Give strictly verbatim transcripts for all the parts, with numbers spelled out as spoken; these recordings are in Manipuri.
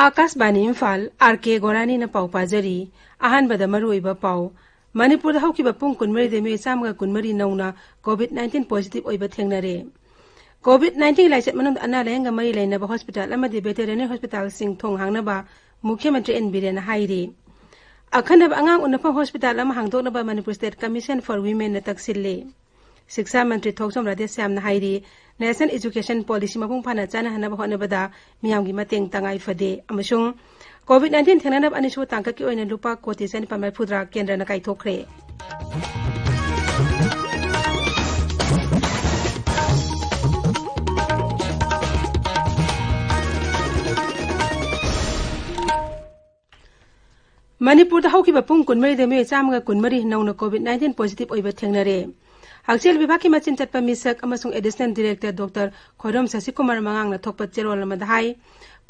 ꯑꯥꯀꯥꯁꯕꯥꯅꯤ ꯏꯝꯐꯥꯜ, ꯑꯥꯔ ꯀꯦ ꯒꯣꯔꯥꯅꯤꯅ ꯄꯥꯎ ꯄꯥꯖꯔꯤ꯫ ꯑꯍꯥꯟꯕꯗ ꯃꯔꯨꯑꯣꯏꯕ ꯄꯥꯎ꯫ ꯃꯅꯤꯄꯨꯔꯗ ꯍꯧꯈꯤꯕ ꯄꯨꯡ ꯀꯨꯟꯃꯔꯤꯗ ꯃꯤꯑꯣꯏ ꯆꯥꯝꯃꯒ ꯀꯨꯟꯃꯔꯤ ꯅꯧꯅ COVID nineteen positive ꯑꯣꯏꯕ ꯊꯦꯡꯅꯔꯦ꯫ COVID nineteen ꯂꯥꯏꯆꯠ ꯃꯅꯨꯡꯗ ꯑꯅꯥ ꯂꯥꯌꯦꯡꯒ ꯃꯔꯤ ꯂꯩꯅꯕ ꯍꯣꯁꯄꯤꯇꯥꯜ ꯑꯃꯗꯤ ꯚꯦꯇꯦꯔꯤꯅꯔꯤ ꯍꯣꯁꯄꯤꯇꯥꯜꯁꯤꯡ ꯊꯣꯡ ꯍꯥꯡꯅꯕ ꯃꯨꯈ꯭ꯌ ꯃꯟꯇ꯭ꯔꯤ ꯑꯦꯟ ꯕꯤꯔꯦꯟꯅ ꯍꯥꯏꯔꯤ꯫ ꯑꯈꯟꯅꯕ ꯑꯉꯥꯡ ꯎꯅꯐꯝ ꯍꯣꯁꯄꯤꯇꯥꯜ ꯑꯃ ꯍꯥꯡꯗꯣꯛꯅꯕ ꯃꯅꯤꯄꯨꯔ State Commission for Womenꯅ ꯇꯛꯁꯤꯜꯂꯤ꯫ ꯁꯤꯛꯁꯥ ꯃꯟꯇ꯭ꯔꯤ ꯊꯣꯛꯆꯣꯝ ꯔꯥꯙꯦꯁ꯭ꯌꯥꯝꯅ ꯍꯥꯏꯔꯤ, National Education Policy ꯃꯄꯨꯡ ꯐꯥꯅ ꯆꯠꯅꯍꯟꯅꯕ ꯍꯣꯠꯅꯕꯗ ꯃꯤꯌꯥꯝꯒꯤ ꯃꯇꯦꯡ ꯇꯉꯥꯏ ꯐꯗꯦ ꯑꯃꯁꯨꯡ COVID nineteen ꯊꯦꯡꯅꯅꯕ ꯑꯅꯤꯁꯨꯕ ꯇꯥꯡꯀꯛꯀꯤ ꯑꯣꯏꯅ ꯂꯨꯄꯥ ꯀꯣꯇꯤ ꯆꯅꯤꯄꯥꯟ ꯃꯔꯤꯐꯨꯇꯔꯥ ꯀꯦꯟꯗ꯭ꯔꯅ ꯀꯥꯏꯊꯣꯛꯈ꯭ꯔꯦ꯫ ꯃꯅꯤꯄꯨꯔꯗ ꯍꯧꯈꯤꯕ ꯄꯨꯡ ꯀꯨꯟꯃꯔꯤꯗ ꯃꯤꯑꯣꯏ ꯆꯥꯝꯃꯒ ꯀꯨꯟꯃꯔꯤ ꯅꯧꯅ COVID nineteen positive ꯑꯣꯏꯕ ꯊꯦꯡꯅꯔꯦ꯫ ꯍꯛꯁꯦꯜ ꯚꯤꯚꯥꯒꯀꯤ ꯃꯆꯤꯟ ꯆꯠꯄ ꯃꯤꯁꯛ ꯑꯃꯁꯨꯡ Additional Director Doctor ꯈꯣꯏꯔꯣꯝ ꯁꯁꯤꯀꯨꯃꯥꯔ ꯃꯉꯥꯡꯅ ꯊꯣꯛꯄ ꯆꯦꯔꯣꯜ ꯑꯃꯗ ꯍꯥꯏ,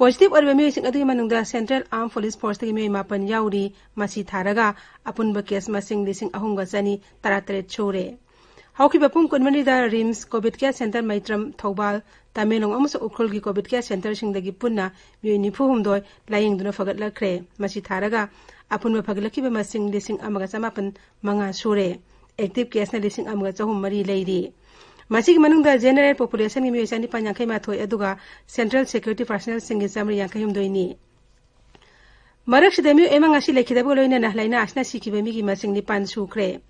positive ꯑꯣꯏꯔꯤꯕ ꯃꯤꯑꯣꯏꯁꯤꯡ ꯑꯗꯨꯒꯤ ꯃꯅꯨꯡꯗ Central Armed Police Forceꯇꯒꯤ ꯃꯤꯑꯣꯏ ꯃꯥꯄꯟ ꯌꯥꯎꯔꯤ꯫ ꯃꯁꯤ ꯊꯥꯔꯒ ꯑꯄꯨꯟꯕ case ꯃꯁꯤꯡ ꯂꯤꯁꯤꯡ ꯑꯍꯨꯝꯒ ꯆꯅꯤ ꯇꯔꯥꯇꯔꯦꯠ ꯁꯨꯔꯦ꯫ ꯍꯧꯈꯤꯕ ꯄꯨꯡ ꯀꯨꯟꯃꯔꯤꯗ RIMS COVID Care Center ꯃꯩꯇ꯭ꯔꯝ, Thoubal, Tamenglong ꯑꯃꯁꯨꯡ ꯎꯈ꯭ꯔꯨꯜꯒꯤ COVID Care Centerꯁꯤꯡꯗꯒꯤ ꯄꯨꯟꯅ ꯃꯤꯑꯣꯏ ꯅꯤꯐꯨ ꯍꯨꯝꯗꯣꯏ ꯂꯥꯌꯦꯡꯗꯨꯅ ꯐꯒꯠꯂꯛꯈ꯭ꯔꯦ꯫ ꯃꯁꯤ ꯊꯥꯔꯒ ꯑꯄꯨꯟꯕ ꯐꯒꯠꯂꯛꯈꯤꯕ ꯃꯁꯤꯡ ꯂꯤꯁꯤꯡ ꯑꯃꯒ ꯆꯃꯥꯄꯟ ꯃꯉꯥ ꯁꯨꯔꯦ꯫ Active caseꯅ ꯂꯤꯁꯤꯡ ꯑꯃꯒ ꯆꯍꯨꯝ ꯃꯔꯤ ꯂꯩꯔꯤ꯫ ꯃꯁꯤꯒꯤ ꯃꯅꯨꯡꯗ general populationꯒꯤ ꯃꯤꯑꯣꯏ ꯆꯅꯤꯄꯥꯟ ꯌꯥꯡꯈꯩ ꯃꯥꯊꯣꯏ, ꯑꯗꯨꯒ Central Security Personnelꯁꯤꯡꯒꯤ ꯆꯥꯃꯔꯤ ꯌꯥꯡꯈꯩ ꯍꯨꯝꯗꯣꯏꯅꯤ꯫ ꯃꯔꯛꯁꯤꯗ ꯃꯤꯑꯣꯏ ꯑꯃ ꯉꯁꯤ ꯂꯩꯈꯤꯗꯕꯒ ꯂꯣꯏꯅꯅ ꯂꯥꯏꯅꯥ ꯑꯁꯤꯅ ꯁꯤꯈꯤꯕ ꯃꯤꯒꯤ ꯃꯁꯤꯡ ꯅꯤꯄꯥꯟ ꯁꯨꯈ꯭ꯔꯦ꯫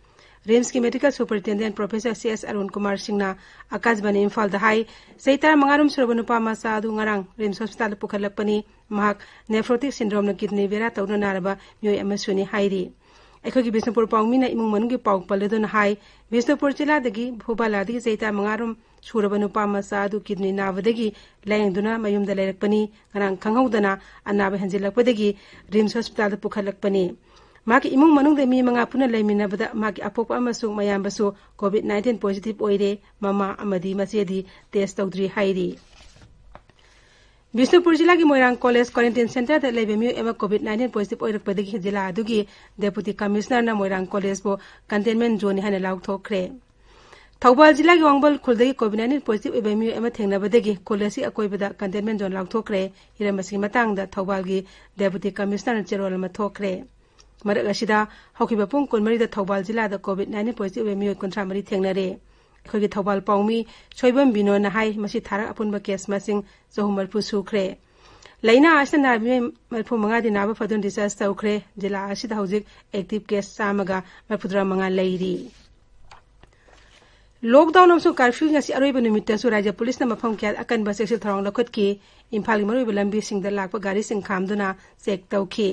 RIMSꯀꯤ Medical Superintendent Professor C S Arun Kumar ꯁꯤꯡꯅ ꯑꯀꯥꯁꯕꯥꯅꯤ ꯏꯝꯐꯥꯜꯗ ꯍꯥꯏ, ꯆꯍꯤ ꯇꯔꯥꯃꯉꯥ ꯔꯣꯝ ꯁꯨꯔꯕ ꯅꯨꯄꯥ ꯃꯆꯥ ꯑꯗꯨ ꯉꯔꯥꯡ RIMS hospitalꯗ ꯄꯨꯈꯠꯂꯛꯄꯅꯤ꯫ ꯃꯍꯥꯛ nephrotic syndromeꯅ kidney ꯕꯦꯔꯥ ꯇꯧꯗꯨꯅ ꯅꯥꯔꯕ ꯃꯤꯑꯣꯏ ꯑꯃꯁꯨꯅꯤ ꯍꯥꯏꯔꯤ꯫ ꯑꯩꯈꯣꯏꯒꯤ ꯕꯤꯁꯅꯨꯄꯨꯔ ꯄꯥꯎꯃꯤꯅ ꯏꯃꯨꯡ ꯃꯅꯨꯡꯒꯤ ꯄꯥꯎ ꯄꯜꯂꯗꯨꯅ ꯍꯥꯏ, ꯕꯤꯁꯅꯨꯄꯨꯔ ꯖꯤꯂꯥꯗꯒꯤ ꯐꯨꯕꯥꯂꯥꯗꯒꯤ ꯆꯍꯤ ꯇꯔꯥꯃꯉꯥ ꯔꯣꯝ ꯁꯨꯔꯕ ꯅꯨꯄꯥ ꯃꯆꯥ ꯑꯗꯨ kidney ꯅꯥꯕꯗꯒꯤ ꯂꯥꯌꯦꯡꯗꯨꯅ ꯃꯌꯨꯝꯗ ꯂꯩꯔꯛꯄꯅꯤ꯫ ꯉꯔꯥꯡ ꯈꯪꯍꯧꯗꯅ ꯑꯅꯥꯕ ꯍꯦꯟꯖꯤꯜꯂꯛꯄꯗꯒꯤ RIMS hospitalꯗ ꯄꯨꯈꯠꯂꯛꯄꯅꯤ꯫ ꯃꯍꯥꯛꯀꯤ ꯏꯃꯨꯡ ꯃꯅꯨꯡꯗ ꯃꯤ ꯃꯉꯥ ꯄꯨꯟꯅ ꯂꯩꯃꯤꯟꯅꯕꯗ ꯃꯍꯥꯛꯀꯤ ꯑꯄꯣꯛꯄ ꯑꯃꯁꯨꯡ ꯃꯌꯥꯝꯕꯁꯨ COVID nineteen positive ꯑꯣꯏꯔꯦ꯫ ꯃꯃꯥ ꯑꯃꯗꯤ ꯃꯆꯦꯗꯤ test ꯇꯧꯗ꯭ꯔꯤ ꯍꯥꯏꯔꯤ꯫ ꯕꯤꯁꯅꯨꯄꯨꯔ ꯖꯤꯂꯥꯒꯤ ꯃꯣꯏꯔꯥꯡ college quarantine centreꯗ ꯂꯩꯕ ꯃꯤꯑꯣꯏ ꯑꯃ COVID nineteen positive ꯑꯣꯏꯔꯛꯄꯗꯒꯤ ꯖꯤꯂꯥ ꯑꯗꯨꯒꯤ Deputy Commissionerꯅ ꯃꯣꯏꯔꯥꯡ collegeꯕꯨ containment zoneꯅꯤ ꯍꯥꯏꯅ ꯂꯥꯎꯊꯣꯛꯈ꯭ꯔꯦ꯫ ꯊꯧꯕꯥꯜ ꯖꯤꯂꯥꯒꯤ ꯋꯥꯡꯕꯜ ꯈꯨꯜꯗꯒꯤ COVID nineteen positive ꯑꯣꯏꯕ ꯃꯤꯑꯣꯏ ꯑꯃ ꯊꯦꯡꯅꯕꯗꯒꯤ ꯈꯨꯜ ꯑꯁꯤ ꯑꯀꯣꯏꯕꯗ containment zone ꯂꯥꯎꯊꯣꯛꯈ꯭ꯔꯦ꯫ ꯍꯤꯔꯝ ꯑꯁꯤꯒꯤ ꯃꯇꯥꯡꯗ ꯊꯧꯕꯥꯜꯒꯤ Deputy Commissioner ꯅ ꯆꯦꯔꯣꯜ ꯑꯃ ꯊꯣꯛꯈ꯭ꯔꯦ꯫ ꯃꯔꯛ ꯑꯁꯤꯗ ꯍꯧꯈꯤꯕ ꯄꯨꯡ ꯀꯨꯟꯃꯔꯤꯗ ꯊꯧꯕꯥꯜ ꯖꯤꯂꯥꯗ COVID nineteen positive ꯑꯣꯏꯕ ꯃꯤꯑꯣꯏ ꯀꯨꯟꯊ꯭ꯔꯥ ꯃꯔꯤ ꯊꯦꯡꯅꯔꯦ꯫ ꯑꯩꯈꯣꯏꯒꯤ ꯊꯧꯕꯥꯜ ꯄꯥꯎꯃꯤ ꯁꯣꯏꯕꯝ ꯕꯤꯅꯣꯟꯅ ꯍꯥꯏ, ꯃꯁꯤ ꯊꯥꯔꯛ ꯑꯄꯨꯟꯕ case ꯃꯁꯤꯡ ꯆꯍꯨꯝ ꯃꯔꯤꯐꯨ ꯁꯨꯈ꯭ꯔꯦ꯫ ꯂꯥꯏꯅꯥ ꯑꯁꯤꯅ ꯅꯥꯕ ꯃꯤꯑꯣꯏ ꯃꯔꯤꯐꯨ ꯃꯉꯥꯗꯤ ꯅꯥꯕ ꯐꯗꯨꯅ discharge ꯇꯧꯈ꯭ꯔꯦ꯫ ꯖꯤꯂꯥ ꯑꯁꯤꯗ ꯍꯧꯖꯤꯛ active case ꯆꯥꯝꯃꯒ ꯃꯔꯤꯐꯨꯇꯔꯥ ꯃꯉꯥ ꯂꯩꯔꯤ꯫ Lockdown ꯑꯃꯁꯨꯡ curfew ꯉꯁꯤ ꯑꯔꯣꯏꯕ ꯅꯨꯃꯤꯠꯇꯁꯨ ꯔꯥꯖ꯭ꯌ ꯄꯨꯂꯤꯁꯅ ꯃꯐꯝ ꯀꯌꯥꯗ ꯑꯀꯟꯕ ꯆꯦꯛꯁꯤꯜ ꯊꯧꯔꯥꯡ ꯂꯧꯈꯠꯈꯤ꯫ ꯏꯝꯐꯥꯜꯒꯤ ꯃꯔꯨꯑꯣꯏꯕ ꯂꯝꯕꯤꯁꯤꯡꯗ ꯂꯥꯛꯄ ꯒꯥꯔꯤꯁꯤꯡ ꯈꯥꯝꯗꯨꯅ check ꯇꯧꯈꯤ꯫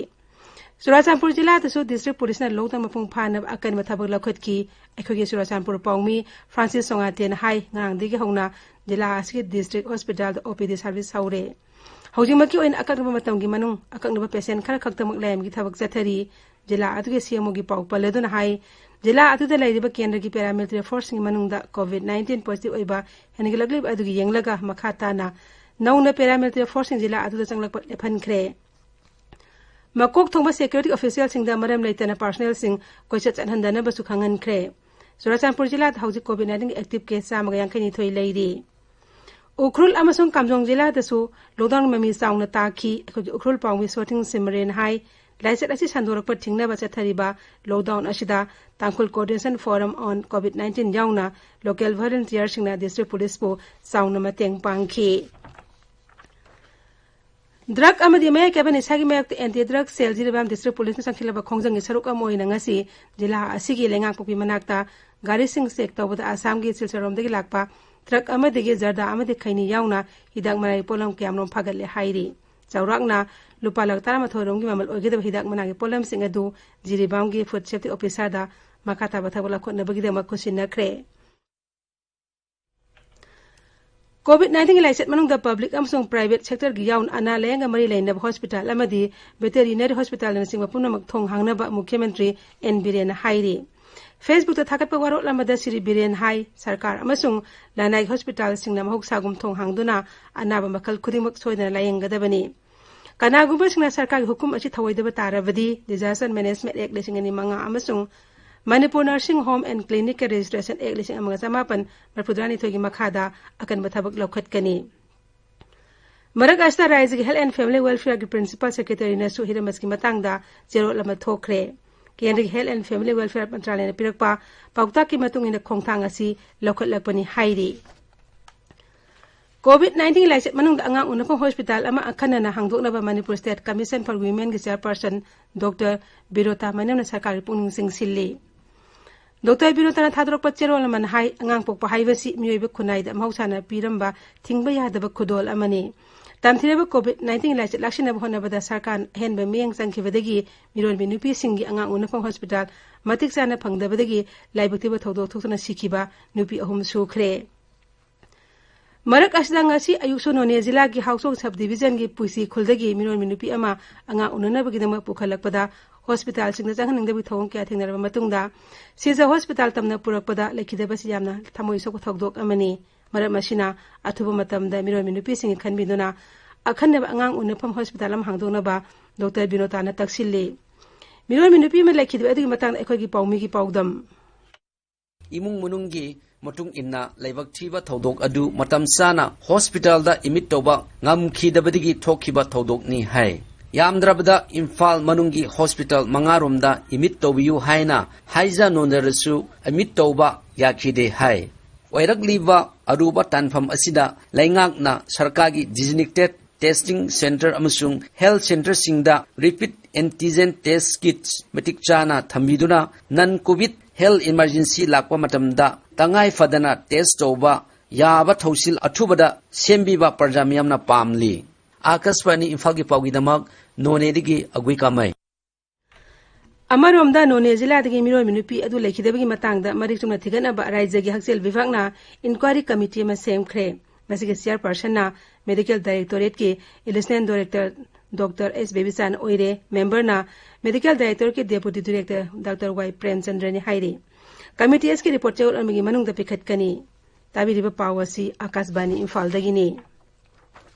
ꯆꯨꯔꯥꯆꯥꯟꯄꯨꯔ ꯖꯤꯂꯥꯗꯁꯨ district ꯄꯨꯂꯤꯁꯅ lockdown ꯃꯄꯨꯡ ꯐꯥꯅꯕ ꯑꯀꯟꯕ ꯊꯕꯛ ꯂꯧꯈꯠꯈꯤ꯫ ꯑꯩꯈꯣꯏꯒꯤ ꯆꯨꯔꯥꯆꯥꯟꯄꯨꯔ ꯄꯥꯎꯃꯤ ꯐ꯭ꯔꯥꯟꯁꯤꯁ ꯁꯣꯉꯥꯇꯦꯅ ꯍꯥꯏ, ꯉꯔꯥꯡꯗꯒꯤ ꯍꯧꯅ ꯖꯤꯂꯥ ꯑꯁꯤꯒꯤ district hospitalꯗ OPD service ꯍꯧꯔꯦ꯫ ꯍꯧꯖꯤꯛꯃꯛꯀꯤ ꯑꯣꯏꯅ ꯑꯀꯛꯅꯕ ꯃꯇꯝꯒꯤ ꯃꯅꯨꯡ ꯑꯀꯛꯅꯕ patient ꯈꯔ ꯈꯛꯇꯃꯛ ꯂꯥꯌꯦꯡꯕꯒꯤ ꯊꯕꯛ ꯆꯠꯊꯔꯤ꯫ ꯖꯤꯂꯥ ꯑꯗꯨꯒꯤ CMOꯒꯤ ꯄꯥꯎ ꯄꯜꯂꯗꯨꯅ ꯍꯥꯏ, ꯖꯤꯂꯥ ꯑꯗꯨꯗ ꯂꯩꯔꯤꯕ ꯀꯦꯟꯗ꯭ꯔꯒꯤ paramilitary forceꯁꯤꯡꯒꯤ ꯃꯅꯨꯡꯗ COVID nineteen positive ꯑꯣꯏꯕ ꯍꯦꯟꯒꯠꯂꯛꯂꯤꯕ ꯑꯗꯨꯒꯤ ꯌꯦꯡꯂꯒ ꯃꯈꯥ ꯇꯥꯅ ꯅꯧꯅ paramilitary forceꯁꯤꯡ ꯖꯤꯂꯥ ꯑꯗꯨꯗ ꯆꯪꯂꯛꯄ ꯂꯦꯞꯍꯟꯈ꯭ꯔꯦ꯫ ꯃꯀꯣꯛ ꯊꯣꯡꯕ security officialꯁꯤꯡꯗ ꯃꯔꯝ ꯂꯩꯇꯅ personnelꯁꯤꯡ ꯀꯣꯏꯆꯠ ꯆꯠꯍꯟꯗꯅꯕꯁꯨ ꯈꯪꯍꯟꯈ꯭ꯔꯦ꯫ ꯆꯨꯔꯥꯆꯥꯟꯄꯨꯔ ꯖꯤꯂꯥꯗ ꯍꯧꯖꯤꯛ COVID nineteenꯒꯤ active case ꯆꯥꯝꯃꯒ ꯌꯥꯡꯈꯩ ꯅꯤꯊꯣꯏ ꯂꯩꯔꯤ꯫ ꯎꯈ꯭ꯔꯨꯜ ꯑꯃꯁꯨꯡ ꯀꯥꯝꯖꯣꯡ ꯖꯤꯂꯥꯗꯁꯨ lockdown ꯃꯃꯤ ꯆꯥꯎꯅ ꯇꯥꯈꯤ꯫ ꯑꯩꯈꯣꯏꯒꯤ ꯎꯈ꯭ꯔꯨꯜ ꯄꯥꯎꯃꯤ ꯁꯣꯊꯤꯡ ꯁꯤꯃꯔꯦꯟ ꯍꯥꯏ, ꯂꯥꯏꯆꯠ ꯑꯁꯤ ꯁꯟꯗꯣꯔꯛꯄ ꯊꯤꯡꯅꯕ ꯆꯠꯊꯔꯤꯕ lockdown ꯑꯁꯤꯗ ꯇꯥꯡꯈꯨꯜ Coordination Forum on COVID nineteen ꯌꯥꯎꯅ local volunteerꯁꯤꯡꯅ district policeꯄꯨ ꯆꯥꯎꯅ ꯃꯇꯦꯡ ꯄꯥꯡꯈꯤ꯫ Drug ꯑꯃꯗꯤ ꯃꯌꯥꯏ ꯀꯥꯏꯕ ꯅꯤꯁꯥꯒꯤ ꯃꯥꯌꯣꯛꯇ anti drug cell Jiribam district policeꯅ ꯆꯪꯁꯤꯜꯂꯕ ꯈꯣꯡꯖꯪꯒꯤ ꯁꯔꯨꯛ ꯑꯃ ꯑꯣꯏꯅ ꯉꯁꯤ ꯖꯤꯂꯥ ꯑꯁꯤꯒꯤ ꯂꯩꯉꯥꯛꯄꯣꯛꯄꯤ ꯃꯅꯥꯛꯇ ꯒꯥꯔꯤꯁꯤꯡ check ꯇꯧꯕꯗ ꯑꯁꯥꯝꯒꯤ ꯁꯤꯜꯆꯔꯔꯣꯝꯗꯒꯤ ꯂꯥꯛꯄ truck ꯑꯃꯗꯒꯤ ꯖꯔꯗꯥ ꯑꯃꯗꯤ ꯈꯩꯅꯤ ꯌꯥꯎꯅ ꯍꯤꯗꯥꯛ ꯃꯅꯥꯒꯤ ꯄꯣꯠꯂꯝ ꯀꯌꯥꯃꯔꯨꯝ ꯐꯥꯒꯠꯂꯦ ꯍꯥꯏꯔꯤ꯫ ꯆꯥꯎꯔꯥꯛꯅ ꯂꯨꯄꯥ ꯂꯥꯈ ꯇꯔꯥꯃꯥꯊꯣꯏ ꯔꯣꯝꯒꯤ ꯃꯃꯜ ꯑꯣꯏꯒꯗꯕ ꯍꯤꯗꯥꯛ ꯃꯅꯥꯒꯤ ꯄꯣꯠꯂꯝꯁꯤꯡ ꯑꯗꯨ ꯖꯤꯔꯤꯕꯥꯝꯒꯤ food safety officerꯗ ꯃꯈꯥ ꯇꯥꯕ ꯊꯕꯛ ꯂꯧꯈꯠꯅꯕꯒꯤꯗꯃꯛ ꯈꯨꯠꯁꯤꯟꯅꯈ꯭ꯔꯦ꯫ COVID nineteenꯒꯤ ꯂꯥꯏꯆꯠ ꯃꯅꯨꯡꯗ public ꯑꯃꯁꯨꯡ private sectorꯒꯤ ꯌꯥꯎꯅ ꯑꯅꯥ ꯂꯥꯌꯦꯡꯒ ꯃꯔꯤ ꯂꯩꯅꯕ hospital ꯑꯃꯗꯤ veterinary hospitalꯅꯆꯤꯡꯕ ꯄꯨꯝꯅꯃꯛ ꯊꯣꯡ ꯍꯥꯡꯅꯕ ꯃꯨꯈ꯭ꯌ ꯃꯟꯇ꯭ꯔꯤ ꯑꯦꯟ ꯕꯤꯔꯦꯟꯅ ꯍꯥꯏꯔꯤ꯫ Facebookꯇ ꯊꯥꯒꯠꯄ ꯋꯥꯔꯣꯜ ꯑꯃꯗ ꯁ꯭ꯔꯤ ꯕꯤꯔꯦꯟ ꯍꯥꯏ, ꯁꯔꯀꯥꯔ ꯑꯃꯁꯨꯡ ꯂꯅꯥꯏꯒꯤ hospitalꯁꯤꯡꯅ ꯃꯍꯧꯁꯥꯒꯨꯝ ꯊꯣꯡ ꯍꯥꯡꯗꯨꯅ ꯑꯅꯥꯕ ꯃꯈꯜ ꯈꯨꯗꯤꯡꯃꯛ ꯁꯣꯏꯗꯅ ꯂꯥꯌꯦꯡꯒꯗꯕꯅꯤ꯫ ꯀꯅꯥꯒꯨꯝꯕꯁꯤꯡꯅ ꯁꯔꯀꯥꯔꯒꯤ ꯍꯨꯀꯨꯝ ꯑꯁꯤ ꯊꯧꯑꯣꯏꯗꯕ ꯇꯥꯔꯕꯗꯤ Disaster Management Act ꯂꯤꯁꯤꯡ ꯑꯅꯤ ꯃꯉꯥ ꯑꯃꯁꯨꯡ Manipur Nursing Home and Clinic Registration Act ꯂꯤꯁꯤꯡ ꯑꯃꯒ ꯆꯃꯥꯄꯟ ꯃꯔꯤꯐꯨꯇꯔꯥꯅꯤꯊꯣꯏꯒꯤ ꯃꯈꯥꯗ ꯑꯀꯟꯕ ꯊꯕꯛ ꯂꯧꯈꯠꯀꯅꯤ꯫ ꯃꯔꯛ ꯑꯁꯤꯗ ꯔꯥꯖ꯭ꯌꯒꯤ Health and Family Welfare ꯒꯤ Principal Secretary ꯅꯁꯨ ꯍꯤꯔꯝ ꯑꯁꯤꯒꯤ ꯃꯇꯥꯡꯗ ꯆꯦꯔꯣꯜ ꯑꯃ ꯊꯣꯛꯈ꯭ꯔꯦ꯫ ꯀꯦꯟꯗ꯭ꯔꯒꯤ Health and Family Welfare ꯃꯟꯇ꯭ꯔꯥꯂꯌꯅ ꯄꯤꯔꯛꯄ ꯄꯥꯎꯇꯥꯛꯀꯤ ꯃꯇꯨꯡ ꯏꯟꯅ ꯈꯣꯡꯊꯥꯡ ꯑꯁꯤ ꯂꯧꯈꯠꯂꯛꯄꯅꯤ ꯍꯥꯏꯔꯤ꯫ COVID nineteen ꯂꯥꯏꯆꯠ ꯃꯅꯨꯡꯗ ꯑꯉꯥꯡ ꯎꯅꯐꯝ ꯍꯣꯁꯄꯤꯇꯥꯜ ꯑꯃ ꯑꯈꯟꯅꯅ ꯍꯥꯡꯗꯣꯛꯅꯕ Manipur State Commission for Women ꯒꯤ Chairperson Doctor ꯕꯤꯔꯣꯇꯥ ꯃꯩꯅꯝꯅ ꯁꯔꯀꯥꯔꯒꯤ ꯄꯨꯛꯅꯤꯡ ꯆꯤꯡꯁꯤꯜꯂꯤ꯫ ꯗꯣꯛꯇꯔ ꯕꯤꯔꯣꯇꯥꯅ ꯊꯥꯗꯣꯔꯛꯄ ꯆꯦꯔꯣꯜ ꯑꯃꯅ ꯍꯥꯏ, ꯑꯉꯥꯡ ꯄꯣꯛꯄ ꯍꯥꯏꯕꯁꯤ ꯃꯤꯑꯣꯏꯕ ꯈꯨꯟꯅꯥꯏꯗ ꯃꯍꯧꯁꯥꯅ ꯄꯤꯔꯝꯕ ꯊꯤꯡꯕ ꯌꯥꯗꯕ ꯈꯨꯗꯣꯜ ꯑꯃꯅꯤ꯫ ꯇꯝꯊꯤꯔꯕ COVID nineteen ꯂꯥꯏꯆꯠ ꯂꯥꯛꯁꯤꯟꯅꯕ ꯍꯣꯠꯅꯕꯗ ꯁꯔꯀꯥꯔꯅ ꯑꯍꯦꯟꯕ ꯃꯤꯠꯌꯦꯡ ꯆꯪꯈꯤꯕꯗꯒꯤ ꯃꯤꯔꯣꯟꯕꯤ ꯅꯨꯄꯤꯁꯤꯡꯒꯤ ꯑꯉꯥꯡ ꯎꯅꯐꯝ ꯍꯣꯁꯄꯤꯇꯥꯜ ꯃꯇꯤꯛ ꯆꯥꯅ ꯐꯪꯗꯕꯗꯒꯤ ꯂꯥꯏꯕꯛ ꯊꯤꯕ ꯊꯧꯗꯣꯛ ꯊꯣꯛꯇꯨꯅ ꯁꯤꯈꯤꯕ ꯅꯨꯄꯤ ꯑꯍꯨꯝ ꯁꯨꯈ꯭ꯔꯦ꯫ ꯃꯔꯛ ꯑꯁꯤꯗ ꯉꯁꯤ ꯑꯌꯨꯛꯁꯨ ꯅꯣꯅꯦ ꯖꯤꯂꯥꯒꯤ ꯍꯥꯎꯆꯣꯡ Sub Division ꯒꯤ ꯄꯨꯏꯁꯤ ꯈꯨꯜꯗꯒꯤ ꯃꯤꯔꯣꯟꯕꯤ ꯅꯨꯄꯤ ꯑꯃ ꯑꯉꯥꯡ ꯎꯅꯅꯕꯒꯤꯗꯃꯛ ꯄꯨꯈꯠꯂꯛꯄꯗ ꯍꯣꯁꯄꯤꯇꯥꯜꯁꯤꯡꯗ ꯆꯪꯍꯟꯅꯤꯡꯗꯕꯒꯤ ꯊꯧꯑꯣꯡ ꯀꯌꯥ ꯊꯦꯡꯅꯔꯕ ꯃꯇꯨꯡꯗ ꯁꯤꯖ ꯍꯣꯁꯄꯤꯇꯥꯜ ꯇꯝꯅ ꯄꯨꯔꯛꯄꯗ ꯂꯩꯈꯤꯗꯕꯁꯤ ꯌꯥꯝꯅ ꯊꯃꯣꯏ ꯁꯣꯛꯄ ꯊꯧꯗꯣꯛ ꯑꯃꯅꯤ꯫ ꯃꯔꯝ ꯑꯁꯤꯅ ꯑꯊꯨꯕ ꯃꯇꯝꯗ ꯃꯤꯔꯣꯟꯕꯤ ꯅꯨꯄꯤꯁꯤꯡꯒꯤ ꯈꯟꯕꯤꯗꯨꯅ ꯑꯈꯟꯅꯕ ꯑꯉꯥꯡ ꯎꯅꯐꯝ ꯍꯣꯁꯄꯤꯇꯥꯜ ꯑꯃ ꯍꯥꯡꯗꯣꯛꯅꯕ ꯗꯣꯛꯇꯔ ꯕꯤꯅꯣꯇꯥꯅ ꯇꯛꯁꯤꯜꯂꯤ꯫ ꯃꯤꯔꯣꯟꯕꯤ ꯅꯨꯄꯤ ꯑꯃ ꯂꯩꯈꯤꯗꯕ ꯑꯗꯨꯒꯤ ꯃꯇꯥꯡꯗ ꯑꯩꯈꯣꯏꯒꯤ ꯄꯥꯎꯃꯤꯒꯤ ꯄꯥꯎꯗꯝ꯫ ꯏꯃꯨꯡ ꯃꯅꯨꯡꯒꯤ ꯃꯇꯨꯡ ꯏꯟꯅ ꯂꯥꯏꯕꯛ ꯊꯤꯕ ꯊꯧꯗꯣꯛ ꯑꯗꯨ ꯃꯇꯝ ꯆꯥꯅ ꯍꯣꯁꯄꯤꯇꯥꯜꯗ ꯏꯃꯤꯠ ꯇꯧꯕ ꯉꯝꯈꯤꯗꯕꯗꯒꯤ ꯊꯣꯛꯈꯤꯕ ꯊꯧꯗꯣꯛꯅꯤ ꯍꯥꯏ꯫ ꯌꯥꯝꯗ꯭ꯔꯕꯗ ꯏꯝꯐꯥꯜ ꯃꯅꯨꯡꯒꯤ ꯍꯣꯁꯄꯤꯇꯥꯜ ꯃꯉꯥꯔꯣꯝꯗ ꯏꯃꯤꯠ ꯇꯧꯕꯤꯌꯨ ꯍꯥꯏꯅ ꯍꯥꯏꯖ ꯅꯣꯟꯖꯔꯁꯨ ꯏꯃꯤꯠ ꯇꯧꯕ ꯌꯥꯈꯤꯗꯦ ꯍꯥꯏ꯫ ꯑꯣꯏꯔꯛꯂꯤꯕ ꯑꯔꯨꯕ ꯇꯥꯟꯐꯝ ꯑꯁꯤꯗ ꯂꯩꯉꯥꯛꯅ ꯁꯔꯀꯥꯔꯒꯤ designated testing center ꯑꯃꯁꯨꯡ health centreꯁꯤꯡꯗ rapid antigen test kits ꯃꯇꯤꯛ ꯆꯥꯅ ꯊꯝꯕꯤꯗꯨꯅ non-COVID health emergency ꯂꯥꯛꯄ ꯃꯇꯝꯗ ꯇꯉꯥꯏ ꯐꯗꯅ test ꯇꯧꯕ ꯌꯥꯕ ꯊꯧꯁꯤꯜ ꯑꯊꯨꯕꯗ ꯁꯦꯝꯕꯤꯕ ꯄ꯭ꯔꯖꯥ ꯃꯤꯌꯥꯝꯅ ꯄꯥꯝꯂꯤ꯫ ꯑꯥꯀꯥꯁꯕꯥꯅꯤ ꯏꯝꯐꯥꯜꯒꯤ ꯄꯥꯎꯒꯤꯗꯃꯛ ꯅꯣꯅꯦꯗꯒꯤ ꯑꯒꯨꯏ ꯀꯥꯃꯩ꯫ ꯑꯃꯔꯣꯝꯗ ꯅꯣꯅꯦ ꯖꯤꯂꯥꯗꯒꯤ ꯃꯤꯔꯣꯟꯕꯤ ꯅꯨꯄꯤ ꯑꯗꯨ ꯂꯩꯈꯤꯗꯕꯒꯤ ꯃꯇꯥꯡꯗ ꯃꯔꯤꯛ ꯆꯨꯝꯅ ꯊꯤꯒꯠꯅꯕ ꯔꯥꯖ꯭ꯌꯒꯤ ꯍꯛꯁꯦꯜ ꯕꯤꯚꯥꯒꯅ inquiry committee ꯑꯃ ꯁꯦꯝꯈ꯭ꯔꯦ꯫ ꯃꯁꯤꯒꯤ chairpersonꯅ Medical Directorateꯀꯤ Additional Director Doctor S ꯕꯦꯕꯤꯆꯥꯟ ꯑꯣꯏꯔꯦ꯫ Memberꯅ Medical Directorateꯀꯤ Deputy Director Doctor ꯋꯥꯏ ꯄ꯭ꯔꯦꯝꯆꯟꯗ꯭ꯔꯅꯤ ꯍꯥꯏꯔꯤ꯫ Committee ꯑꯁꯤꯒꯤ report ꯆꯌꯣꯜ ꯑꯃꯒꯤ ꯃꯅꯨꯡꯗ ꯄꯤꯈꯠꯀꯅꯤ꯫ ꯇꯥꯕꯤꯔꯤꯕ ꯄꯥꯎ ꯑꯁꯤ ꯑꯥꯀꯥꯁꯕꯥꯅꯤ ꯏꯝꯐꯥꯜꯗꯒꯤꯅꯤ꯫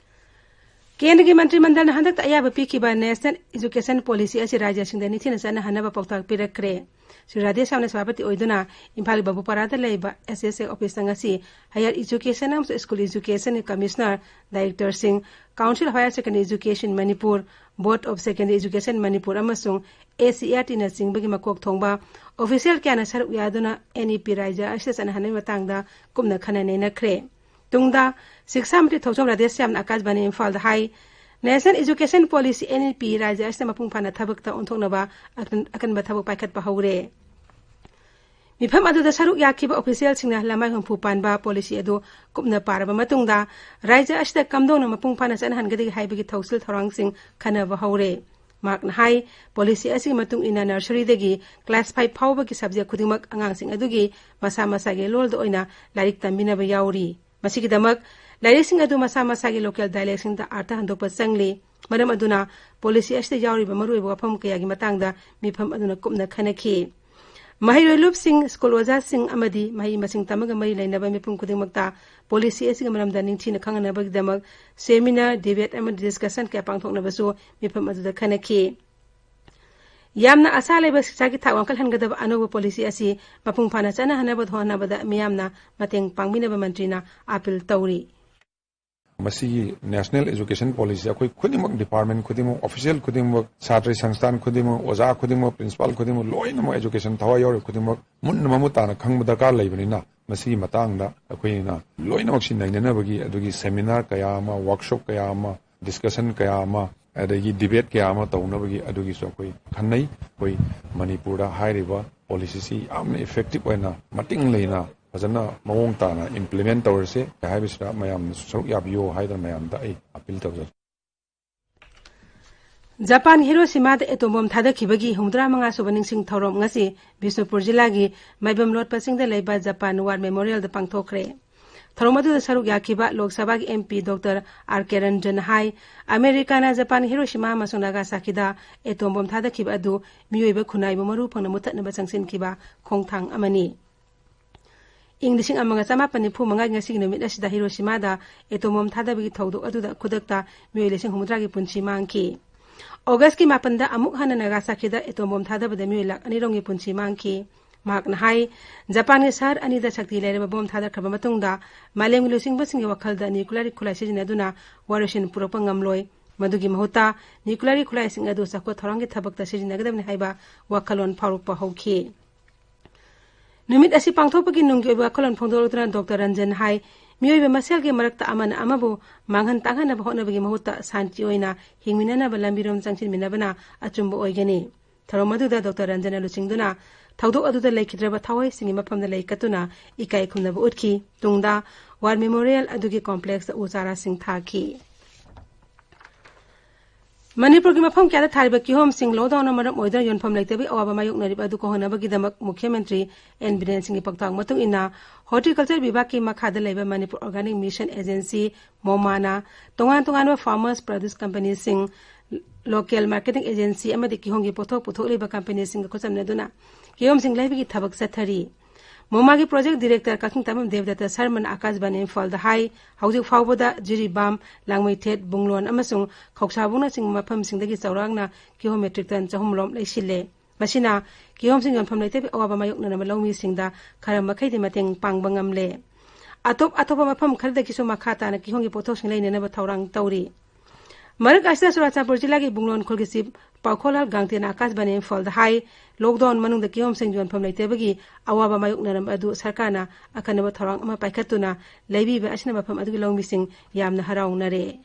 ꯀꯦꯟꯗ꯭ꯔꯒꯤ ꯃꯟꯇ꯭ꯔꯤ ꯃꯟꯗꯜꯅ ꯍꯟꯗꯛꯇ ꯑꯌꯥꯕ ꯄꯤꯈꯤꯕ National Education Policy ꯑꯁꯤ ꯔꯥꯖ꯭ꯌꯁꯤꯡꯗ ꯅꯤꯡꯊꯤꯅ ꯆꯠꯅꯍꯟꯅꯕ ꯄꯥꯎꯇꯥꯛ ꯄꯤꯔꯛꯈ꯭ꯔꯦ꯫ ꯁ꯭ꯔꯤ ꯔꯥꯙꯦꯁ꯭ꯌꯥꯝꯅ ꯁꯚꯥꯄꯇꯤ ꯑꯣꯏꯗꯨꯅ ꯏꯝꯐꯥꯜꯒꯤ ꯕꯥꯕꯨꯄꯥꯔꯥꯗ ꯂꯩꯕ S S A officeꯇ ꯉꯁꯤ Higher Education ꯑꯃꯁꯨꯡ School Education Commissioner, Directorꯁꯤꯡ, Council of Higher Secondary Education Manipur, Board of Secondary Education Manipur ꯑꯃꯁꯨꯡ A C E R Tꯅꯆꯤꯡꯕꯒꯤ ꯃꯀꯣꯛ ꯊꯣꯡꯕ official ꯀꯌꯥꯅ ꯁꯔꯨꯛ ꯌꯥꯗꯨꯅ N E P ꯔꯥꯖ꯭ꯌ ꯑꯁꯤꯗ ꯆꯠꯅꯍꯟꯕꯒꯤ ꯃꯇꯥꯡꯗ ꯀꯨꯞꯅ ꯈꯟꯅ ꯅꯩꯅꯈ꯭ꯔꯦ꯫ ꯇꯨꯡꯗ ꯁꯤꯛꯁꯥ ꯃꯟꯇ꯭ꯔꯤ ꯊꯣꯛꯆꯣꯝ ꯔꯥꯙꯦꯁ꯭ꯌꯥꯝꯅ ꯑꯀꯥꯁꯕꯥꯅꯤ ꯏꯝꯐꯥꯜꯗ ꯍꯥꯏ, National Education Policy, N E P, ꯔꯥꯖ꯭ꯌ ꯑꯁꯤꯗ ꯃꯄꯨꯡ ꯐꯥꯅ ꯊꯕꯛꯇ ꯑꯣꯟꯊꯣꯛꯅꯕ ꯑꯀꯟ-, ꯑꯀꯟꯕ ꯊꯕꯛ ꯄꯥꯏꯈꯠꯄ ꯍꯧꯔꯦ꯫ ꯃꯤꯐꯝ ꯑꯗꯨꯗ ꯁꯔꯨꯛ ꯌꯥꯈꯤꯕ officialꯁꯤꯡꯅ ꯂꯃꯥꯏ ꯍꯨꯝꯐꯨ ꯄꯥꯟꯕ policy ꯑꯗꯨ ꯀꯨꯞꯅ ꯄꯥꯔꯕ ꯃꯇꯨꯡꯗ, ꯔꯥꯖ꯭ꯌ ꯑꯁꯤꯗ ꯀꯝꯗꯧꯅ ꯃꯄꯨꯡ ꯐꯥꯅ ꯆꯠꯅꯍꯟꯒꯗꯒꯦ ꯍꯥꯏꯕꯒꯤ ꯊꯧꯁꯤꯜ ꯊꯧꯔꯥꯡꯁꯤꯡ ꯈꯟꯅꯕ ꯍꯧꯔꯦ꯫ ꯃꯍꯥꯛꯅ ꯍꯥꯏ, policy ꯑꯁꯤꯒꯤ ꯃꯇꯨꯡ ꯏꯟꯅ nurseryꯗꯒꯤ class five ꯐꯥꯎꯕꯒꯤ subject ꯈꯨꯗꯤꯡꯃꯛ ꯑꯉꯥꯡꯁꯤꯡ ꯑꯗꯨꯒꯤ ꯃꯁꯥ ꯃꯁꯥꯒꯤ ꯂꯣꯜꯗ ꯑꯣꯏꯅ ꯂꯥꯏꯔꯤꯛ ꯇꯝꯕꯤꯅꯕ ꯌꯥꯎꯔꯤ꯫ ꯃꯁꯤꯒꯤꯗꯃꯛ ꯂꯥꯏꯔꯤꯛꯁꯤꯡ ꯑꯗꯨ ꯃꯁꯥ ꯃꯁꯥꯒꯤ local dialectꯁꯤꯡꯗ ꯑꯥꯔꯊ ꯍꯟꯗꯣꯛꯄ ꯆꯪꯂꯤ꯫ ꯃꯔꯝ ꯑꯗꯨꯅ policy ꯑꯁꯤꯗ ꯌꯥꯎꯔꯤꯕ ꯃꯔꯨꯑꯣꯏꯕ ꯋꯥꯐꯝ ꯀꯌꯥꯒꯤ ꯃꯇꯥꯡꯗ ꯃꯤꯐꯝ ꯑꯗꯨꯅ ꯀꯨꯞꯅ ꯈꯟꯅꯈꯤ꯫ ꯃꯍꯩꯔꯣꯏ ꯂꯨꯞꯁꯤꯡ, ꯁ꯭ꯀꯨꯜ ꯑꯣꯖꯥꯁꯤꯡ ꯑꯃꯗꯤ ꯃꯍꯩ ꯃꯁꯤꯡ ꯇꯝꯕꯒ ꯃꯔꯤ ꯂꯩꯅꯕ ꯃꯤꯄꯨꯝ ꯈꯨꯗꯤꯡꯃꯛꯇ policy ꯑꯁꯤꯒꯤ ꯃꯔꯝꯗ ꯅꯤꯡꯊꯤꯅ ꯈꯪꯍꯟꯅꯕꯒꯤꯗꯃꯛ seminar, debate ꯑꯃꯗꯤ discussion ꯀꯌꯥ ꯄꯥꯡꯊꯣꯛꯅꯕꯁꯨ ꯃꯤꯐꯝ ꯑꯗꯨꯗ ꯈꯟꯅꯈꯤ꯫ ꯌꯥꯝꯅ ꯑꯁꯥ ꯂꯩꯕ ꯁꯤꯛꯁꯥꯒꯤ ꯊꯥꯛ ꯋꯥꯡꯈꯠꯍꯟꯒꯗꯕ ꯑꯅꯧꯕ policy ꯑꯁꯤ ꯃꯄꯨꯡ ꯐꯥꯅ ꯆꯠꯅꯍꯟꯅꯕ ꯍꯣꯠꯅꯕꯗ ꯃꯤꯌꯥꯝꯅ ꯃꯇꯦꯡ ꯄꯥꯡꯕꯤꯅꯕ ꯃꯟꯇ꯭ꯔꯤꯅ appeal ꯇꯧꯔꯤ꯫ ꯃꯁꯤꯒꯤ National Education Policy ꯑꯩꯈꯣꯏ ꯈꯨꯗꯤꯡꯃꯛ, department ꯈꯨꯗꯤꯡꯃꯛ, official ꯈꯨꯗꯤꯡꯃꯛ, ꯁꯥꯇ꯭ꯔ ꯁꯪꯁꯊꯥꯟ ꯈꯨꯗꯤꯡꯃꯛ, ꯑꯣꯖꯥ ꯈꯨꯗꯤꯡꯃꯛ, principal ꯈꯨꯗꯤꯡꯃꯛ, ꯂꯣꯏꯅꯃꯛ education ꯊꯋꯥꯏ ꯌꯥꯎꯔꯤꯕ ꯈꯨꯗꯤꯡꯃꯛ ꯃꯨꯟꯅ ꯃꯃꯨꯠ ꯇꯥꯅ ꯈꯪꯕ ꯗꯔꯀꯥꯔ ꯂꯩꯕꯅꯤꯅ, ꯃꯁꯤꯒꯤ ꯃꯇꯥꯡꯗ ꯑꯩꯈꯣꯏꯅ ꯂꯣꯏꯅꯃꯛꯁꯤ ꯅꯩꯅꯅꯕꯒꯤ ꯑꯗꯨꯒꯤ seminar ꯀꯌꯥ ꯑꯃ, workshop ꯀꯌꯥ ꯑꯃ, discussion ꯀꯌꯥ ꯑꯃ, ꯑꯗꯒꯤ debate ꯀꯌꯥ ꯑꯃ ꯇꯧꯅꯕꯒꯤ ꯑꯗꯨꯒꯤꯁꯨ ꯑꯩꯈꯣꯏ ꯈꯟꯅꯩ꯫ ꯑꯩꯈꯣꯏ ꯃꯅꯤꯄꯨꯔꯗ ꯍꯥꯏꯔꯤꯕ policyꯁꯤ ꯌꯥꯝꯅ effective ꯑꯣꯏꯅ, ꯃꯇꯤꯡ ꯂꯩꯅ, ꯐꯖꯅ ꯃꯑꯣꯡ ꯇꯥꯅ implement ꯇꯧꯔꯁꯦ ꯍꯥꯏꯕꯁꯤꯗ ꯃꯌꯥꯝꯅꯁꯨ ꯁꯔꯨꯛ ꯌꯥꯕꯤꯌꯨ ꯍꯥꯏꯗꯅ ꯃꯌꯥꯝꯗ ꯑꯩ appeal ꯇꯧꯖꯔꯤ꯫ ꯖꯄꯥꯟꯒꯤ ꯍꯤꯔꯣꯁꯤꯃꯥꯗ atom bomb ꯊꯥꯗꯈꯤꯕꯒꯤ ꯍꯨꯝꯐꯨꯇꯔꯥ ꯃꯉꯥ ꯁꯨꯕ ꯅꯤꯡꯁꯤꯡ ꯊꯧꯔꯝ ꯉꯁꯤ ꯕꯤꯁꯅꯨꯄꯨꯔ ꯖꯤꯂꯥꯒꯤ ꯃꯥꯏꯕꯝ ꯂꯣꯠꯄ ꯆꯤꯡꯗ ꯂꯩꯕ ꯖꯄꯥꯟ War Memorialꯗ ꯄꯥꯡꯊꯣꯛꯈ꯭ꯔꯦ꯫ ꯊꯧꯔꯝ ꯑꯗꯨꯗ ꯁꯔꯨꯛ ꯌꯥꯈꯤꯕ ꯂꯣꯛ ꯁꯚꯥꯒꯤ M P Doctor R K Ranjan ꯍꯥꯏ, ꯑꯃꯦꯔꯤꯀꯥꯅ ꯖꯄꯥꯟꯒꯤ ꯍꯤꯔꯣꯁꯤꯃꯥ ꯑꯃꯁꯨꯡ ꯅꯥꯒꯥꯁꯥꯀꯤꯗ atom bomb ꯊꯥꯗꯈꯤꯕ ꯑꯗꯨ ꯃꯤꯑꯣꯏꯕ ꯈꯨꯟꯅꯥꯏꯕꯨ ꯃꯔꯨ ꯐꯪꯅ ꯃꯨꯠꯊꯠꯅꯕ ꯆꯪꯁꯤꯟꯈꯤꯕ ꯈꯣꯡꯊꯥꯡ ꯑꯃꯅꯤ꯫ ꯏꯪ ꯂꯤꯁꯤꯡ ꯑꯃꯒ ꯆꯃꯥꯄꯟ ꯅꯤꯐꯨ ꯃꯉꯥꯒꯤ ꯉꯁꯤꯒꯤ ꯅꯨꯃꯤꯠ ꯑꯁꯤꯗ ꯍꯤꯔꯣꯁꯤꯃꯥꯗ ꯑꯦꯇꯣꯝ ꯕꯣꯝ ꯊꯥꯗꯕꯒꯤ ꯊꯧꯗꯣꯛ ꯑꯗꯨꯗ ꯈꯨꯗꯛꯇ ꯃꯤꯑꯣꯏ ꯂꯤꯁꯤꯡ ꯍꯨꯝꯐꯨꯇꯔꯥꯒꯤ ꯄꯨꯟꯁꯤ ꯃꯥꯡꯈꯤ꯫ ꯑꯣꯒꯁꯀꯤ ꯃꯥꯄꯟꯗ ꯑꯃꯨꯛ ꯍꯟꯅ ꯅꯥꯒꯥꯁꯥꯀꯤꯗ ꯑꯦꯇꯣꯝ ꯕꯣꯝ ꯊꯥꯗꯕꯗ ꯃꯤꯑꯣꯏ ꯂꯥꯈ ꯑꯅꯤꯔꯣꯝꯒꯤ ꯄꯨꯟꯁꯤ ꯃꯥꯡꯈꯤ꯫ ꯃꯍꯥꯛꯅ ꯍꯥꯏ, ꯖꯄꯥꯟꯒꯤ ꯁꯍꯔ ꯑꯅꯤꯗ ꯁꯛꯇꯤ ꯂꯩꯔꯕ ꯕꯣꯝ ꯊꯥꯗꯈ꯭ꯔꯕ ꯃꯇꯨꯡꯗ ꯃꯥꯂꯦꯝꯒꯤ ꯂꯨꯆꯤꯡꯕꯁꯤꯡꯒꯤ ꯋꯥꯈꯜꯗ ꯅ꯭ꯌꯨꯀ꯭ꯂꯤꯌꯔꯒꯤ ꯈꯨꯠꯂꯥꯏ ꯁꯤꯖꯤꯟꯅꯗꯨꯅ ꯋꯥꯔꯣꯏꯁꯤꯟ ꯄꯨꯔꯛꯄ ꯉꯝꯂꯣꯏ꯫ ꯃꯗꯨꯒꯤ ꯃꯍꯨꯠꯇ ꯅ꯭ꯌꯨꯀ꯭ꯂꯤꯌꯔꯒꯤ ꯈꯨꯠꯂꯥꯏꯁꯤꯡ ꯑꯗꯨ ꯆꯥꯎꯈꯠ ꯊꯧꯔꯥꯡꯒꯤ ꯊꯕꯛꯇ ꯁꯤꯖꯤꯟꯅꯒꯗꯕꯅꯤ ꯍꯥꯏꯕ ꯋꯥꯈꯜꯂꯣꯟ ꯐꯥꯎꯔꯛꯄ ꯍꯧꯈꯤ꯫ ꯅꯨꯃꯤꯠ ꯑꯁꯤ ꯄꯥꯡꯊꯣꯛꯄꯒꯤ ꯅꯨꯡꯒꯤ ꯑꯣꯏꯕ ꯋꯥꯈꯜꯂꯣꯟ ꯐꯣꯡꯗꯣꯔꯛꯇꯨꯅ ꯗꯣꯛꯇꯔ ꯔꯟꯖꯟ ꯍꯥꯏ, ꯃꯤꯑꯣꯏꯕ ꯃꯁꯦꯜꯒꯤ ꯃꯔꯛꯇ ꯑꯃꯅ ꯑꯃꯕꯨ ꯃꯥꯡꯍꯟ ꯇꯥꯛꯍꯟꯅꯕ ꯍꯣꯠꯅꯕꯒꯤ ꯃꯍꯨꯠꯇ ꯁꯥꯟꯇꯤ ꯑꯣꯏꯅ ꯍꯤꯡꯃꯤꯟꯅꯅꯕ ꯂꯝꯕꯤꯔꯣꯝ ꯆꯪꯁꯤꯟꯃꯤꯟꯅꯕꯅ ꯑꯆꯨꯝꯕ ꯑꯣꯏꯒꯅꯤ꯫ ꯊꯧꯔꯝ ꯑꯗꯨꯗ ꯗꯣꯛꯇꯔ ꯔꯟꯖꯟꯅ ꯂꯨꯆꯤꯡꯗꯨꯅ ꯊꯧꯗꯣꯛ ꯑꯗꯨꯗ ꯂꯩꯈꯤꯗ꯭ꯔꯕ ꯊꯋꯥꯏꯁꯤꯡꯒꯤ ꯃꯐꯝꯗ ꯂꯩ ꯀꯠꯇꯨꯅ ꯏꯀꯥꯏ ꯈꯨꯝꯅꯕ ꯎꯠꯈꯤ꯫ ꯇꯨꯡꯗ ꯋꯥꯔ ꯃꯦꯃꯣꯔꯤꯌꯦꯜ ꯑꯗꯨꯒꯤ ꯀꯣꯝꯄ꯭ꯂꯦꯛꯁꯇ ꯎ ꯆꯥꯔꯥꯁꯤꯡ ꯊꯥꯈꯤ꯫ ꯃꯅꯤꯄꯨꯔꯒꯤ ꯃꯐꯝ ꯀꯌꯥꯗ ꯊꯥꯔꯤꯕ ꯀꯤꯍꯣꯝꯁꯤꯡ ꯂꯣꯛꯗꯥꯎꯟꯅ ꯃꯔꯝ ꯑꯣꯏꯗꯨꯅ ꯌꯣꯟꯐꯝ ꯂꯩꯇꯕꯒꯤ ꯑꯋꯥꯕ ꯃꯥꯌꯣꯛꯅꯔꯤꯕ ꯑꯗꯨ ꯀꯣꯛꯍꯟꯅꯕꯒꯤꯗꯃꯛ ꯃꯨꯈ꯭ꯌ ꯃꯟꯇ꯭ꯔꯤ ꯑꯦꯟ ꯕꯤꯔꯦꯟ ꯁꯤꯡꯒꯤ ꯄꯥꯎꯇꯥꯛ ꯃꯇꯨꯡ ꯏꯟꯅ ꯍꯣꯔꯇꯤꯀꯜꯆꯔ ꯕꯤꯚꯥꯒꯀꯤ ꯃꯈꯥꯗ ꯂꯩꯕ ꯃꯅꯤꯄꯨꯔ ꯑꯣꯔꯒꯥꯅꯤꯛ ꯃꯤꯁꯟ ꯑꯦꯖꯦꯟꯁꯤ, ꯃꯣꯃꯥꯅ ꯇꯣꯉꯥꯟ ꯇꯣꯉꯥꯟꯕ ꯐꯥꯔꯃꯔꯁ ꯄ꯭ꯔꯗ꯭ꯌꯨꯁ ꯀꯝꯄꯅꯤꯁꯤꯡ, ꯂꯣꯀꯦꯜ ꯃꯥꯔꯀꯦꯇꯤꯡ ꯑꯦꯖꯦꯟꯁꯤ ꯑꯃꯗꯤ ꯀꯤꯍꯣꯝꯒꯤ ꯄꯣꯠꯊꯣꯛ ꯄꯨꯊꯣꯛꯂꯤꯕ ꯀꯝꯄꯅꯤꯁꯤꯡꯒ ꯈꯨꯠꯁꯝꯅꯗꯨꯅ ꯀꯤꯍꯣꯝꯁꯤꯡ ꯂꯩꯕꯒꯤ ꯊꯕꯛ ꯆꯠꯊꯔꯤ꯫ ꯃꯣꯃꯥꯒꯤ ꯄ꯭ꯔꯣꯖꯦꯛ ꯗꯤꯔꯦꯛꯇꯔ ꯀꯛꯆꯤꯡ ꯇꯥꯃꯝ ꯗꯦꯕꯗꯠꯇ ꯁꯔꯃꯟ ꯑꯀꯥꯁꯕꯥꯅꯤ ꯏꯝꯐꯥꯜꯗ ꯍꯥꯏ, ꯍꯧꯖꯤꯛ ꯐꯥꯎꯕꯗ ꯖꯤꯔꯤꯕꯥꯝ, ꯂꯥꯡꯃꯩꯊꯦꯠ, ꯕꯨꯡꯂꯣꯟ ꯑꯃꯁꯨꯡ ꯈꯧꯁꯥꯕꯨꯡꯅꯆꯤꯡꯕ ꯃꯐꯝꯁꯤꯡꯗꯒꯤ ꯆꯥꯎꯔꯥꯛꯅ ꯀꯤꯍꯣꯝ ꯃꯦꯇ꯭ꯔꯤꯛ ꯇꯟ ꯆꯍꯨꯝ ꯔꯣꯝ ꯂꯩꯁꯤꯜꯂꯦ꯫ ꯃꯁꯤꯅ ꯀꯤꯍꯣꯝꯁꯤꯡ ꯌꯣꯟꯐꯝ ꯂꯩꯇꯕꯒꯤ ꯑꯋꯥꯕ ꯃꯥꯌꯣꯛꯅꯔꯕ ꯂꯧꯃꯤꯁꯤꯡꯗ ꯈꯔ ꯃꯈꯩꯗꯤ ꯃꯇꯦꯡ ꯄꯥꯡꯕ ꯉꯝꯂꯦ꯫ ꯑꯇꯣꯞ ꯑꯇꯣꯞꯄ ꯃꯐꯝ ꯈꯔꯗꯒꯤꯁꯨ ꯃꯈꯥ ꯇꯥꯅ ꯀꯤꯍꯣꯝꯒꯤ ꯄꯣꯠꯊꯣꯛꯁꯤꯡ ꯂꯩꯅꯅꯕ ꯊꯧꯔꯥꯡ ꯇꯧꯔꯤ꯫ ꯃꯔꯛ ꯑꯁꯤꯗ ꯆꯨꯔꯥꯆꯥꯟꯄꯨꯔ ꯖꯤꯂꯥꯒꯤ ꯕꯨꯡꯂꯣꯟ ꯈꯨꯜꯒꯤ ꯆꯤꯞ ꯄꯥꯎꯈꯣꯜꯂꯥꯜ ꯒꯥꯡꯇꯦꯟ ꯑꯀꯥꯁꯕꯥꯅꯤ ꯏꯝꯐꯥꯜꯗ ꯍꯥꯏ, ꯂꯣꯛꯗꯥꯎꯟ ꯃꯅꯨꯡꯗ ꯀꯤꯍꯣꯝꯁꯤꯡ ꯌꯣꯟꯐꯝ ꯂꯩꯇꯕꯒꯤ ꯑꯋꯥꯕ ꯃꯥꯌꯣꯛꯅꯔꯝꯕ ꯑꯗꯨ ꯁꯔꯀꯥꯔꯅ ꯑꯀꯟꯅꯕ ꯊꯧꯔꯥꯡ ꯑꯃ ꯄꯥꯏꯈꯠꯇꯨꯅ ꯂꯩꯕꯤꯕ ꯑꯁꯤꯅ ꯃꯐꯝ ꯑꯗꯨꯒꯤ ꯂꯧꯃꯤꯁꯤꯡ ꯌꯥꯝꯅ ꯍꯔꯥꯎꯅꯔꯦ꯫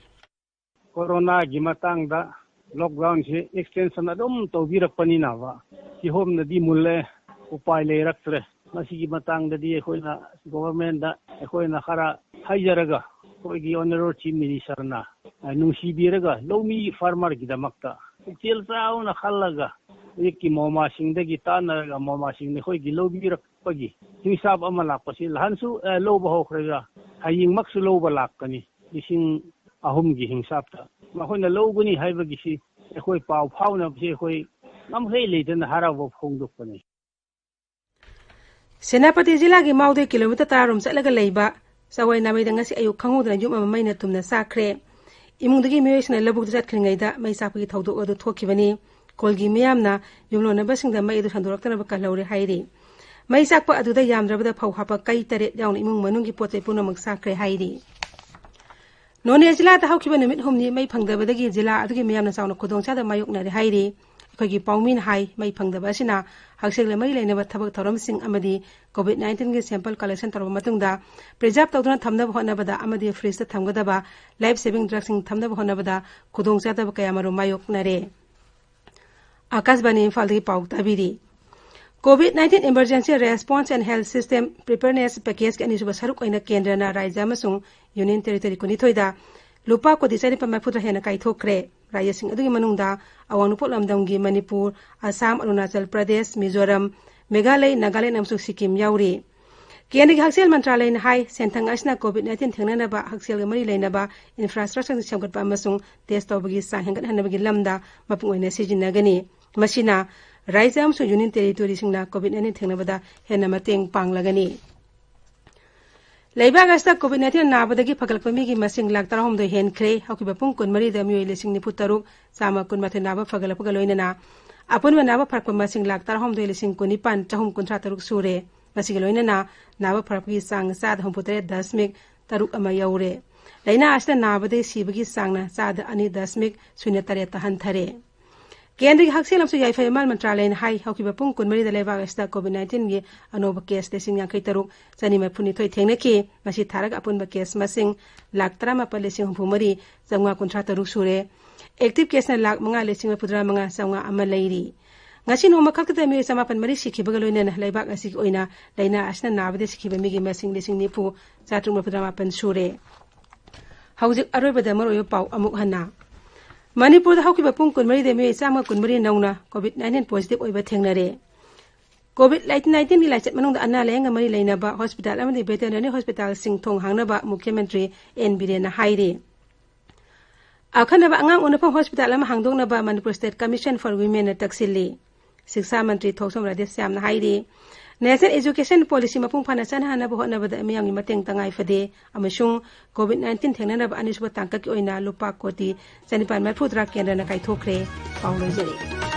ꯀꯣꯔꯣꯅꯥꯒꯤ ꯃꯇꯥꯡꯗ ꯂꯣꯛꯗꯥꯎꯟꯁꯤ ꯑꯦꯛꯁꯇꯦꯟꯁꯟ ꯑꯗꯨꯝ ꯇꯧꯕꯤꯔꯛꯄꯅꯤꯅꯕ, ꯀꯤꯍꯣꯝꯅꯗꯤ ꯃꯨꯜꯂꯦ, ꯎꯄꯥꯏ ꯂꯩꯔꯛꯇ꯭ꯔꯦ꯫ ꯃꯁꯤꯒꯤ ꯃꯇꯥꯡꯗꯗꯤ ꯑꯩꯈꯣꯏꯅ ꯒꯣꯚꯔꯃꯦꯟꯗ ꯑꯩꯈꯣꯏꯅ ꯈꯔ ꯍꯥꯏꯖꯔꯒ, ꯑꯩꯈꯣꯏꯒꯤ ꯑꯣꯅꯔꯦꯕꯜ ꯆꯤꯐ ꯃꯤꯅꯤꯁꯇꯔꯅ, ꯑ, ꯅꯨꯡꯁꯤꯕꯤꯔꯒ ꯂꯧꯃꯤ ꯐꯥꯔꯃꯔꯒꯤꯗꯃꯛꯇ ꯄꯨꯛꯆꯦꯜ ꯆꯥꯎꯅ ꯈꯜꯂꯒ, ꯍꯧꯖꯤꯛꯀꯤ ꯃꯣꯃꯥꯁꯤꯡꯗꯒꯤ ꯇꯥꯟꯅꯔꯒ ꯃꯣꯃꯥꯁꯤꯡꯅ ꯑꯩꯈꯣꯏꯒꯤ ꯂꯧꯕꯤꯔꯛꯄꯒꯤ ꯍꯤꯡꯁꯥꯞ ꯑꯃ ꯂꯥꯛꯄꯁꯤ ꯅꯍꯥꯟꯁꯨ, ꯑ, ꯂꯧꯕ ꯍꯧꯈ꯭ꯔꯒ ꯍꯌꯦꯡꯃꯛꯁꯨ ꯂꯧꯕ ꯂꯥꯛꯀꯅꯤ꯫ ꯂꯤꯁꯤꯡ ꯑꯍꯨꯝꯒꯤ ꯍꯤꯡꯁꯥꯞꯇ ꯃꯈꯣꯏꯅ ꯂꯧꯒꯅꯤ ꯍꯥꯏꯕꯒꯤꯁꯤ ꯑꯩꯈꯣꯏ ꯄꯥꯎ ꯐꯥꯎꯅꯕꯁꯤ ꯑꯩꯈꯣꯏ ꯉꯝꯈꯩ ꯂꯩꯇꯅ ꯍꯔꯥꯎꯕ ꯐꯣꯡꯗꯣꯛꯄꯅꯤ꯫ ꯁꯦꯅꯥꯄꯇꯤ ꯖꯤꯂꯥꯒꯤ ꯃꯥꯎꯗꯩ ꯀꯤꯂꯣꯃꯤꯇꯔ ꯇꯔꯥꯔꯣꯝ ꯆꯠꯂꯒ ꯂꯩꯕ ꯆꯋꯥꯏ ꯅꯥꯃꯩꯗ ꯉꯁꯤ ꯑꯌꯨꯛ ꯈꯪꯍꯧꯗꯅ ꯌꯨꯝ ꯑꯃ ꯃꯩꯅ ꯇꯨꯝꯅ ꯆꯥꯛꯈ꯭ꯔꯦ꯫ ꯏꯃꯨꯡꯗꯒꯤ ꯃꯤꯑꯣꯏꯁꯤꯡꯅ ꯂꯧꯕꯨꯛꯇ ꯆꯠꯈ꯭ꯔꯤꯉꯩꯗ ꯃꯩ ꯆꯥꯛꯄꯒꯤ ꯊꯧꯗꯣꯛ ꯑꯗꯨ ꯊꯣꯛꯈꯤꯕꯅꯤ꯫ ꯈꯨꯜꯒꯤ ꯃꯤꯌꯥꯝꯅ ꯌꯨꯝꯂꯣꯟꯅꯕꯁꯤꯡꯗ ꯃꯩ ꯑꯗꯨ ꯁꯟꯗꯣꯔꯛꯇꯅꯕ ꯀꯜꯍꯧꯔꯦ ꯍꯥꯏꯔꯤ꯫ ꯃꯩ ꯆꯥꯛꯄ ꯑꯗꯨꯗ ꯌꯥꯝꯗ꯭ꯔꯕꯗ ꯐꯧ ꯍꯥꯞꯄ ꯀꯩ ꯇꯔꯦꯠ ꯌꯥꯎꯅ ꯏꯃꯨꯡ ꯃꯅꯨꯡꯒꯤ ꯄꯣꯠ ꯆꯩ ꯄꯨꯝꯅꯃꯛ ꯆꯥꯛꯈ꯭ꯔꯦ ꯍꯥꯏꯔꯤ꯫ ꯅꯣꯅꯦ ꯖꯤꯂꯥꯗ ꯍꯧꯈꯤꯕ ꯅꯨꯃꯤꯠ ꯍꯨꯝꯅꯤ ꯃꯩ ꯐꯪꯗꯕꯗꯒꯤ ꯖꯤꯂꯥ ꯑꯗꯨꯒꯤ ꯃꯤꯌꯥꯝꯅ ꯆꯥꯎꯅ ꯈꯨꯗꯣꯡꯆꯥꯗꯕ ꯃꯥꯌꯣꯛꯅꯔꯦ ꯍꯥꯏꯔꯤ꯫ ꯑꯩꯈꯣꯏꯒꯤ ꯄꯥꯎꯃꯤꯅ ꯍꯥꯏ, ꯃꯩ ꯐꯪꯗꯕ ꯑꯁꯤꯅ ꯍꯛꯁꯦꯜꯒ ꯃꯔꯤ ꯂꯩꯅꯕ ꯊꯕꯛ ꯊꯧꯔꯝꯁꯤꯡ ꯑꯃꯗꯤ COVID nineteenꯒꯤ sample collection ꯇꯧꯔꯕ ꯃꯇꯨꯡꯗ preserve ꯇꯧꯗꯨꯅ ꯊꯝꯅꯕ ꯍꯣꯠꯅꯕꯗ ꯑꯃꯗꯤ fridgeꯇ ꯊꯝꯒꯗꯕ life saving drugꯁꯤꯡ ꯊꯝꯅꯕ ꯍꯣꯠꯅꯕꯗ ꯈꯨꯗꯣꯡꯆꯥꯗꯕ ꯀꯌꯥ ꯃꯔꯨꯝ ꯃꯥꯌꯣꯛꯅꯔꯦ꯫ ꯑꯥꯀꯥꯁꯕꯥꯅꯤ ꯏꯝꯐꯥꯜꯗꯒꯤ ꯄꯥꯎ ꯇꯥꯕꯤꯔꯤ꯫ COVID nineteen Emergency Response and Health System Preparedness Packageꯀꯤ ꯑꯅꯤꯁꯨꯕ ꯁꯔꯨꯛ ꯑꯣꯏꯅ ꯀꯦꯟꯗ꯭ꯔꯅ ꯔꯥꯖ꯭ꯌ ꯑꯃꯁꯨꯡ Union Territory ꯀꯨꯟꯅꯤꯊꯣꯏꯗ ꯂꯨꯄꯥ ꯀꯣꯇꯤ ꯆꯅꯤꯄꯥꯟ ꯃꯔꯤꯐꯨꯇꯔꯥ ꯍꯦꯟꯅ ꯀꯥꯏꯊꯣꯛꯈ꯭ꯔꯦ꯫ ꯔꯥꯖ꯭ꯌꯁꯤꯡ ꯑꯗꯨꯒꯤ ꯃꯅꯨꯡꯗ ꯑꯋꯥꯡ ꯅꯣꯡꯄꯣꯛ ꯂꯝꯗꯝꯒꯤ ꯃꯅꯤꯄꯨꯔ, ꯑꯁꯥꯝ, ꯑꯔꯨꯅꯥꯆꯜ ꯄ꯭ꯔꯗꯦꯁ, ꯃꯤꯖꯣꯔꯥꯝ, ꯃꯦꯘꯥꯂꯌ, ꯅꯥꯒꯥꯂꯦꯟ ꯑꯃꯁꯨꯡ ꯁꯤꯛꯀꯤꯝ ꯌꯥꯎꯔꯤ꯫ ꯀꯦꯟꯗ꯭ꯔꯒꯤ ꯍꯛꯁꯦꯜ ꯃꯟꯇ꯭ꯔꯥꯂꯌꯅ ꯍꯥꯏ, ꯁꯦꯟꯊꯪ ꯑꯁꯤꯅ COVID nineteen ꯊꯦꯡꯅꯅꯕ ꯍꯛꯁꯦꯜꯒ ꯃꯔꯤ ꯂꯩꯅꯕ infrastructureꯁꯤꯡ ꯁꯦꯝꯒꯠꯄ ꯑꯃꯁꯨꯡ test ꯇꯧꯕꯒꯤ ꯆꯥꯡ ꯍꯦꯟꯒꯠꯍꯟꯅꯕꯒꯤ ꯂꯝꯗ ꯃꯄꯨꯡ ꯑꯣꯏꯅ ꯁꯤꯖꯤꯟꯅꯒꯅꯤ꯫ ꯃꯁꯤꯅ ꯔꯥꯖ꯭ꯌ ꯑꯃꯁꯨꯡ Union Territoryꯁꯤꯡꯅ COVID nineteen ꯊꯦꯡꯅꯕꯗ ꯍꯦꯟꯅ ꯃꯇꯦꯡ ꯄꯥꯡꯂꯒꯅꯤ꯫ ꯂꯩꯕꯥꯛ ꯑꯁꯤꯗ COVID nineteen ꯅꯥꯕꯗꯒꯤ ꯐꯒꯠꯂꯛꯄ ꯃꯤꯒꯤ ꯃꯁꯤꯡ ꯂꯥꯈ ꯇꯔꯥꯍꯨꯝꯗꯣꯏ ꯍꯦꯟꯈ꯭ꯔꯦ꯫ ꯍꯧꯈꯤꯕ ꯄꯨꯡ ꯀꯨꯟꯃꯔꯤꯗ ꯃꯤꯑꯣꯏ ꯂꯤꯁꯤꯡ ꯅꯤꯐꯨ ꯇꯔꯨꯛ, ꯆꯥꯝꯃ ꯀꯨꯟꯃꯥꯊꯣꯏ ꯅꯥꯕ ꯐꯒꯠꯂꯛꯄꯒ ꯂꯣꯏꯅꯅ ꯑꯄꯨꯟꯕ ꯅꯥꯕ ꯐꯔꯛꯄ ꯃꯁꯤꯡ ꯂꯥꯈ ꯇꯔꯥꯍꯨꯝꯗꯣꯏ ꯂꯤꯁꯤꯡ ꯀꯨꯟꯅꯤꯄꯥꯟ ꯆꯍꯨꯝ ꯀꯨꯟꯊ꯭ꯔꯥ ꯇꯔꯨꯛ ꯁꯨꯔꯦ꯫ ꯃꯁꯤꯒ ꯂꯣꯏꯅꯅ ꯅꯥꯕ ꯐꯔꯛꯄꯒꯤ ꯆꯥꯡ ꯆꯥꯗ ꯍꯨꯝꯐꯨꯇꯔꯦꯠ ꯗꯁꯃꯤꯛ ꯇꯔꯨꯛ ꯑꯃ ꯌꯧꯔꯦ꯫ ꯂꯥꯏꯅꯥ ꯑꯁꯤꯅ ꯅꯥꯕꯗꯒꯤ ꯁꯤꯕꯒꯤ ꯆꯥꯡꯅ ꯆꯥꯗ ꯑꯅꯤ ꯗꯁꯃꯤꯛ ꯁꯨꯏꯅ ꯇꯔꯦꯠꯇ ꯍꯟꯊꯔꯦ꯫ ꯀꯦꯟꯗ꯭ꯔꯒꯤ ꯍꯛꯁꯦꯜ ꯑꯃꯁꯨꯡ ꯌꯥꯏꯐ ꯏꯃꯥꯜ ꯃꯟꯇ꯭ꯔꯥꯂꯌꯅ ꯍꯥꯏ, ꯍꯧꯈꯤꯕ ꯄꯨꯡ ꯀꯨꯟꯃꯔꯤꯗ ꯂꯩꯕꯥꯛ ꯑꯁꯤꯗ COVID nineteenꯒꯤ ꯑꯅꯧꯕ case ꯂꯤꯁꯤꯡ ꯌꯥꯡꯈꯩ ꯇꯔꯨꯛ ꯆꯅꯤ ꯃꯔꯤꯐꯨꯅꯤꯊꯣꯏ ꯊꯦꯡꯅꯈꯤ꯫ ꯃꯁꯤ ꯊꯥꯔꯒ ꯑꯄꯨꯟꯕ case ꯃꯁꯤꯡ ꯂꯥꯈ ꯇꯔꯥꯃꯥꯄꯟ ꯂꯤꯁꯤꯡ ꯍꯨꯝꯐꯨ ꯃꯔꯤ ꯆꯥꯝꯃꯉꯥ ꯀꯨꯟꯊ꯭ꯔꯥ ꯇꯔꯨꯛ ꯁꯨꯔꯦ꯫ Active caseꯅ ꯂꯥꯈ ꯃꯉꯥ ꯂꯤꯁꯤꯡ ꯃꯔꯤꯐꯨꯇꯔꯥ ꯃꯉꯥ ꯆꯥꯝꯃꯉꯥ ꯑꯃ ꯂꯩꯔꯤ꯫ ꯉꯁꯤ ꯅꯣꯡꯃ ꯈꯛꯇꯗ ꯃꯤꯑꯣꯏ ꯆꯃꯥꯄꯟ ꯃꯔꯤ ꯁꯤꯈꯤꯕꯒ ꯂꯣꯏꯅꯅ ꯂꯩꯕꯥꯛ ꯑꯁꯤꯒꯤ ꯑꯣꯏꯅ ꯂꯥꯏꯅꯥ ꯑꯁꯤꯅ ꯅꯥꯕꯗ ꯁꯤꯈꯤꯕ ꯃꯤꯒꯤ ꯃꯁꯤꯡ ꯂꯤꯁꯤꯡ ꯅꯤꯐꯨ ꯆꯥꯇ꯭ꯔꯨꯛ ꯃꯔꯤꯐꯨꯇꯔꯥ ꯃꯥꯄꯟ ꯁꯨꯔꯦ꯫ ꯍꯧꯖꯤꯛ ꯑꯔꯣꯏꯕꯗ ꯃꯔꯨꯑꯣꯏꯕ ꯄꯥꯎ ꯑꯃꯨꯛ ꯍꯟꯅ꯫ ꯃꯅꯤꯄꯨꯔꯗ ꯍꯧꯈꯤꯕ ꯄꯨꯡ ꯀꯨꯟꯃꯔꯤꯗ ꯃꯤꯑꯣꯏ ꯆꯥꯝꯃ ꯀꯨꯟꯃꯔꯤ ꯅꯧꯅ COVID nineteen positive ꯑꯣꯏꯕ ꯊꯦꯡꯅꯔꯦ꯫ COVID nineteenꯒꯤ ꯂꯥꯏꯆꯠ ꯃꯅꯨꯡꯗ ꯑꯅꯥ ꯂꯥꯌꯦꯡꯒ ꯃꯔꯤ ꯂꯩꯅꯕ hospital ꯑꯃꯗꯤ veterinary hospitalꯁꯤꯡ ꯊꯣꯡ ꯍꯥꯡꯅꯕ ꯃꯨꯈ꯭ꯌ ꯃꯟꯇ꯭ꯔꯤ ꯑꯦꯟ ꯕꯤꯔꯦꯟꯅ ꯍꯥꯏꯔꯤ꯫ ꯑꯈꯟꯅꯕ ꯑꯉꯥꯡ ꯎꯅꯐꯝ hospital ꯑꯃ ꯍꯥꯡꯗꯣꯛꯅꯕ Manipur State Commission for Womenꯅ ꯇꯛꯁꯤꯜꯂꯤ꯫ ꯁꯤꯛꯁꯥ ꯃꯟꯇ꯭ꯔꯤ ꯊꯣꯛꯆꯣꯝ ꯔꯥꯙꯦꯁ꯭ꯌꯥꯝꯅ ꯍꯥꯏꯔꯤ꯫ National Education Policy ꯃꯄꯨꯡ ꯐꯥꯅ ꯆꯠꯅꯍꯟꯅꯕ ꯍꯣꯠꯅꯕꯗ ꯃꯤꯌꯥꯝꯒꯤ ꯃꯇꯦꯡ ꯇꯉꯥꯏ ꯐꯗꯦ ꯑꯃꯁꯨꯡ COVID nineteen ꯊꯦꯡꯅꯅꯕ ꯑꯅꯤꯁꯨꯕ ꯇꯥꯡꯀꯛꯀꯤ ꯑꯣꯏꯅ ꯂꯨꯄꯥ ꯀꯣꯇꯤ ꯆꯅꯤꯄꯥꯟ ꯃꯔꯤꯐꯨ ꯇꯔꯥ ꯀꯦꯟꯗ꯭ꯔꯅ ꯀꯥꯏꯊꯣꯛꯈ꯭ꯔꯦ꯫ ꯄꯥꯎ ꯂꯣꯏꯖꯔꯦ꯫